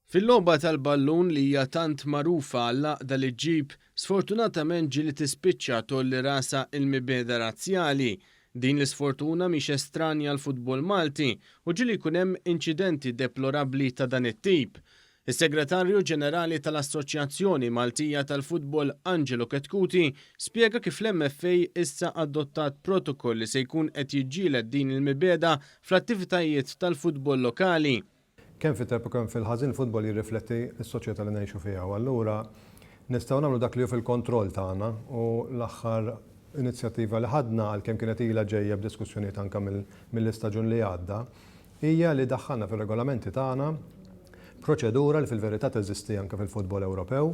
Fil-logħba tal-ballun li hija tant magħrufa għall-għaqda li ġġib, sfortunatament ġieli tispiċċa tgħolli rasha il-mibegħda razzjali. Din l-isfortuna mhix estranja għall-futbol Malti u ġieli jkun hemm inċidenti deplorabbli ta' dan it-tip. Is-Segretarju Ġenerali tal-Assoċjazzjoni Maltija tal-Futbol Angelo Chetcuti spjega kif l-MFA issa adottat protokoll li se jkun qed jiġġieled din il-mibegħda fl-attivitajiet tal-futbol lokali. Kemm fit-tajjeb u kemm fil-ħażin il-futbol jirrifletti s-soċjetà li ngħixu fiha u allura nistgħu nagħmlu dak li hu fil-kontroll tagħna u l-aħħar inizjattiva li ħadna għalkemm kienet ilha ġejja b'diskussjonijiet anke mill-istaġun li għadda hija li daħħalna fir-regolamenti tagħna proċedura li fil-verità teżisti anke fil-futbol Ewropew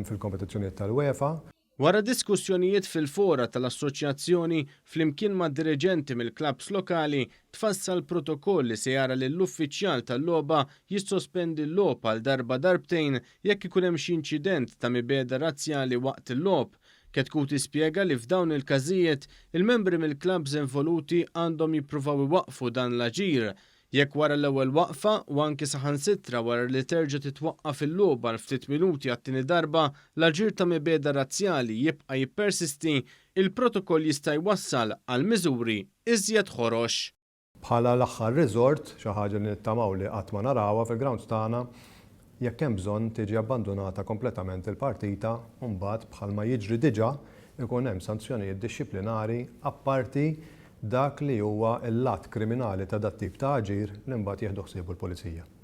fil-kompetizzjonijiet tal-UEFA. Wara diskussjonijiet fil-fora tal-assoċjazzjoni, flimkien ma' diriġenti mill-klabbs lokali, tfassal protokoll li se jara lill-uffiċjal tal-logħba jissospendi l-logħob għal darba darbtejn jekk ikun hemm xi inċident ta' mibegħda razzjali waqt il-logħob. Chetcuti spjega li f'dawn il-każijiet, il-membri mill-klabbs involuti għandhom jippruvaw iwaqqfu dan l-aġir. Jekk wara l-ewwel waqfa, u anki saħansitra wara li terġa' titwaqqaf il-logħba għal ftit minuti għat-tieni darba, l-aġir ta' mibegħda razzjali jibqa' jippersisti, il-protokoll jista' jwassal għal miżuri iżjed ħorox. Bħala l-aħħar riżort, xi ħaġa li nittamaw li qatt ma narawha fil-grounds tagħna, jekk hemm bżonn tiġi abbandunata kompletament il-partita u mbagħad bħalma jiġri diġà ikun hemm sanzjonijiet dixxiplinari apparti dak li huwa l-lat kriminali ta' dat-tip ta' aġir li mbagħad jieħdu ħsiebu l-Pulizija.